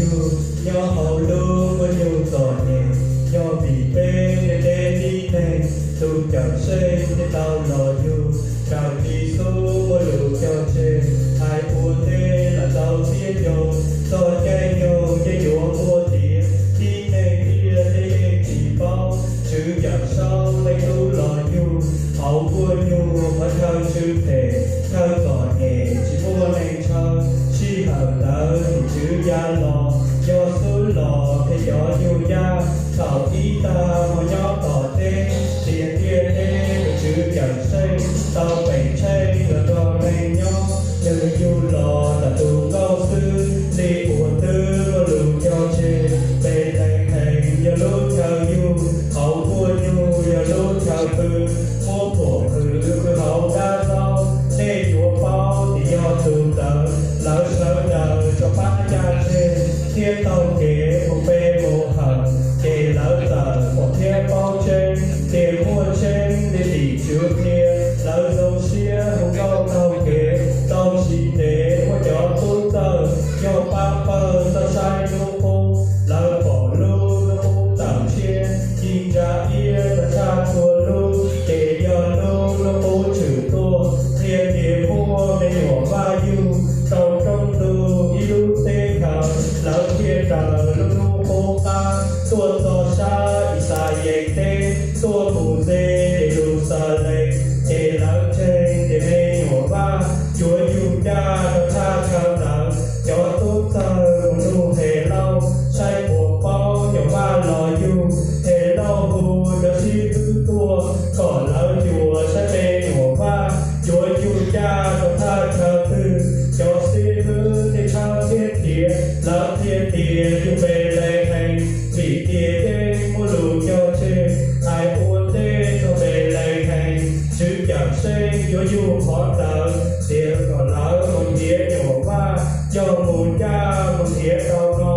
yug nyob hauv lub nkuaj nyuj txom nyem, yog vim peb ntiaj teb tib neeg, tus Cawmseej thiaj tau los yug. Ntshe Yexus muaj lus cog tseg, hais ua ntej los tau txhiab xyoo, txog caij nyoog yeej yuav muaj tiav, tib neeg thiaj yeej tsis paub. Tswv Yawm Saub Leej Tub los yug hauv nkuaj nyuj, qhov chaw tsw phem chaw txom nyem tsis muaj neeg ntshaw. Sij hawm ntawd tim tswv ya los, yog xub los qhia cov yug yaj. Thaum ib tag hmo nyob tom teb, tiam ntiaj teb tus Tswv Cawmseej tau peem tsheej los nrog neeg nyob. Nws yug los ntawm tus nkauj xwb, li uas twb muaj lus cog tseg. Npelehees yog lub chaw yug hauv nkuaj nyuj, yog lub chaw pw muab phuam qhwv pw hauv dab zaub. Nej yuav paub tias yog tus ntawd, lawv sawv daws tso pab ncaj tseg thiab taug kev mus pe mus hawm, ces lawv txawm pom thiab paub tseeb tias muaj tseeb li tim tswv qhia. Lawv zoo siab hu nkauj taug kev, tau tsis ntev muaj cov tub txawj yog pab pawg txawj saib hnub qub. Lawv pom lub hnub qub tawm tshiab ci ntsa iab tag tshaj txhua lub, ces yog lub hnub qub tshwm tuaj qhia tias muaj me nyuam Vaj yug rau rooj ntug ib lub teb chaws. Lawv thiaj raws lub hnub qub qab tuaj txog sab Yixalayees teb, tuaj mus ze Yeluxalees, ces lawv ntseeg tias me nyuam Vaj yuav yug ncaj rau thaj chaw ntawd. Cov tub txawj mus nug Helauj saib puas paub nyuam Vaj los yug. Helauj hu cov xib hwb tuaj kom lawv xyuas saib me nyuam Vaj yuav yug ncaj rau thaj chaw twg. Cov xib hwb thiaj tshawb thiab nrhiav, lawv thiaj tias yug Npelehees, vim tias yeej muaj lus cog tseg hais ua ntej txog Npelehees, Tswv Cawmseej yuav yug qhov ntawd. Tias kom lawv mus nrhiav nyuam Vaj, yog mus ncaj mus nrhiav tau no,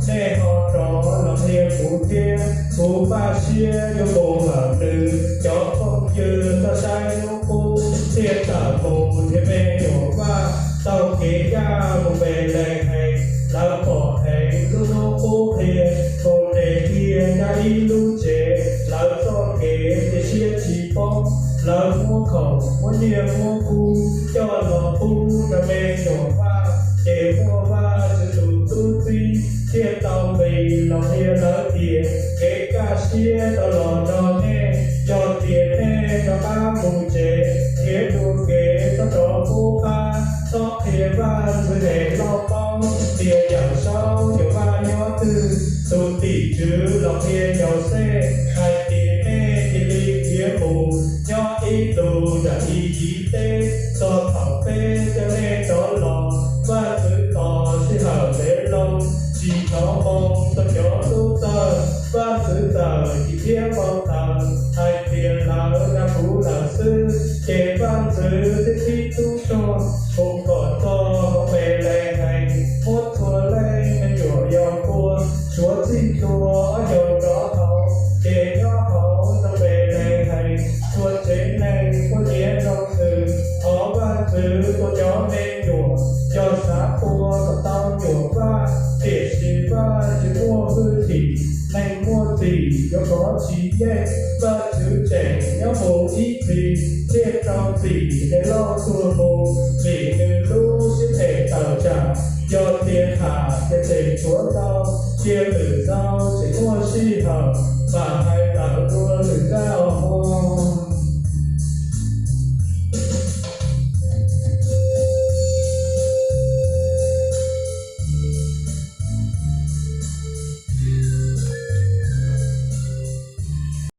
nej ho rov los qhia kuv thiab, kuv npaj siab yuav mus hawm nws. Cov phooj ywg txawj saib hnub qub thiaj tawm mus nrhiav me nyuam Vaj taug kev ncaj mus Npelehees. Lawv pom heev lub hnub qub qhia, mus nres kiag ncaj ib lub tsev, lawv txoj kev cia siab tsis poob. Lawv muab khoom muab nyiaj muab kub coj los pub rau me nyuam Vaj, ces muaj Vajtswv tus tub txib thiaj tau nqis los qhia lawv tias, kev kaj siab tau los nrog nej, yog tias nej rov qab mus tsev, nrhiav dua kev txhob rov qub qab, txhob qhia Vajtswv Helauj paub tias Yawm Saub nyuam Vaj nyob twg. Tus tim tswv los qhia Yauxej hais tias, nej cia li khiav mus nyob ib ntus nram Iziv teb, txog thaum peb coj nej rov los. Vajtswv tos sij hawm ntev loo, tsis hnov moo rau cov tub txawj. Vajtswv txawm chim thiab npau taws hais tias lawv dag kuv lawm xwb. Ces Vajtswv thiaj txib tub rog mus kom txog hauv Npelehees, muab txhua leej me nyuam yau npua suav txij ntua ob xyoos rov hauv. Ces nyob hauv rau Npelehees, txhua tsev neeg muaj nyias nrog xwm, thov Vajtswv tua cov me nyuam, yog xav tua kom tau nyuam Vaj. Tiam sis Vajtswv muaj hwj chim, neeg muaj txim yuav kov tsis yeej. Vajtswv tseem nyob mus ib txhis, thiaj rau txim Helauj tuag mus vim nws lub siab phem tawm tsam. Yog tias tham ces tseem tshuav ntau, cia lwm zaus tseem muaj sij hawm, mas